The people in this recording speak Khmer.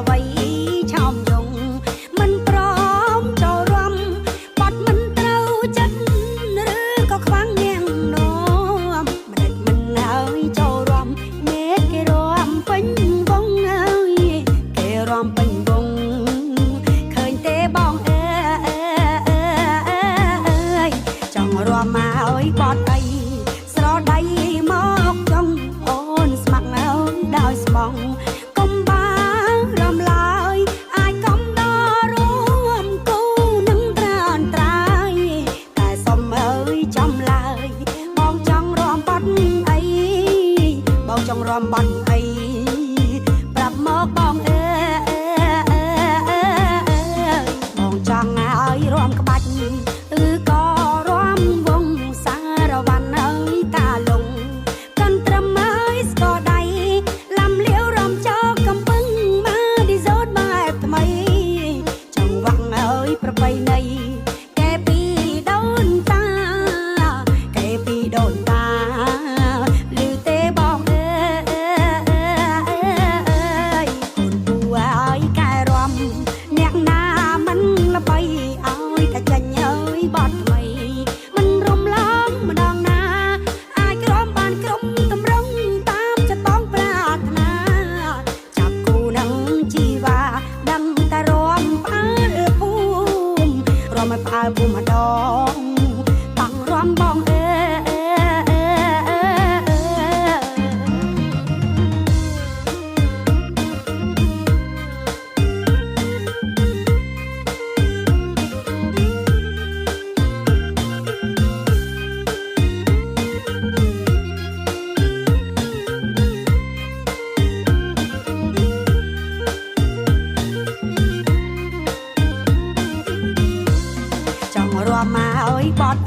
វៃឆោមយងមិនព្រមចូលរួមបាត់មិនត្រូវចិត្តឬក៏ខ្វាំងនាងនោមម្ដេចមិនហើយចូលរួមមេគេរំពេញវងហើយគេរំពេញវងឃើញទេបងអើយចង់រំមកឲ្យបត់អីស្រដៃមកចង់អូនស្ម័គ្រហើយដោយស្មងកុំបារំឡើយអាចកំដររួមគូនឹងត្រានត្រាយតែសុំអើយចំឡើយបងចង់រំបត់អីបងចង់រំបត់អីប្រាប់មកបងអើយបងចង់ឲ្យរំក្បាច់ឬក៏រំវងសារវណ្ណអើយតាលងកាន់ត្រឹមហើយស្គរដៃឡាំលាវរំចោកំពឹងមកឌីសូតបែបថ្មីចង់វាក់អើយប្របីណីកែពីដូនតាកែពីដូនតាឮទេបងអើយកូនពូអើយកែរំអ្នកណាមិនល្បីឲ្យតែចាញ់ហើយបត់ថ្មីមិនរំលងម្ដងណាអាចក្រមបានក្រុមតម្រង់តាមចិត្តបងប្រាថ្នាចាប់គូនឹងជីវ៉ាដឹងតែរំផ្អើលភូមិរំឲ្យផ្អើលភូមិម្ដងតង់រំបងអើយ ចង់រំមកឲ្យបត់